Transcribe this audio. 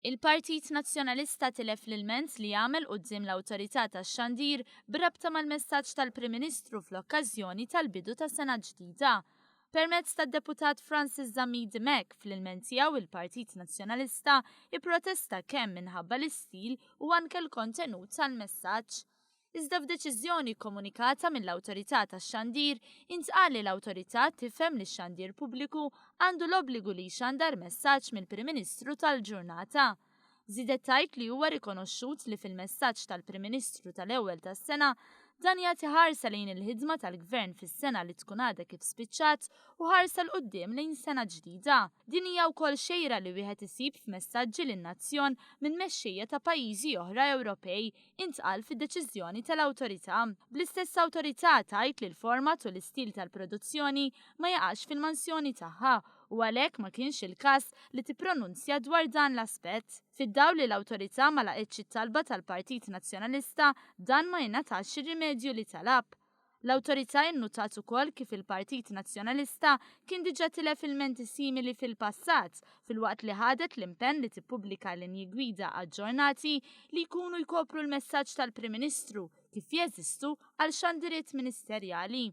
Il-Partit Nazzjonalista tilef l-ilment li għamel quddiem l-Awtorità tax-Xandir b'rabta mal-messaġġ tal-Prim Ministru fl-okkażjoni tal-bidu ta' sena ġdida. Permezz tad-Deputat Francis Zammit Dimech, fl-ilment tiegħu il-Partit Nazzjonalista ipprotesta kemm minħabba l-istil u anke l-kontenut tal-messaġġ. Iżda f'deċiżjoni kkomunikata mill-Awtorità tax-Xandir, intqal li l-Awtorità tifhem li x-xandir pubbliku għandu l-obbligu li jxandar messaġġ mill-Prim Ministru tal-ġurnata. Żiedet tgħid li huwa rikonoxxut li fil-messaġġ tal-Prim Ministru tal-ewwel tas-sena, dan jagħti ħarsa lejn il-ħidma tal-Gvern fis-sena li tkun għadha kif spiċċat u ħarsa 'l quddiem lejn sena ġdida. Din hija wkoll xejra li wieħed isib f'messaġġi lin-nazzjon minn mexxejja ta' pajjiżi oħra Ewropej intqal fid-deċiżjoni tal-Awtorità. Bl-istess Awtorità tgħid li l-format u l-istil tal-produzzjoni ma jaqax fil-mansjoni tagħha u għalhekk ma kienx il-każ li tippronunzja dwar dan l-aspett. Fid-dawl li l-Awtorità ma laqgħetx it-talba tal-Partit Nazzjonalista, dan ma ingħatax ir-rimedju li talab. L-Awtorità innutat ukoll kif il-Partit Nazzjonalista kien diġà tilef ilmenti simili fil-passat, filwaqt li ħadet l-impenn li tippubblika linji gwida aġġornati li jkunu jkopru l-messaġġ tal-Prim Ministru kif jeżistu għal xandiriet ministerjali.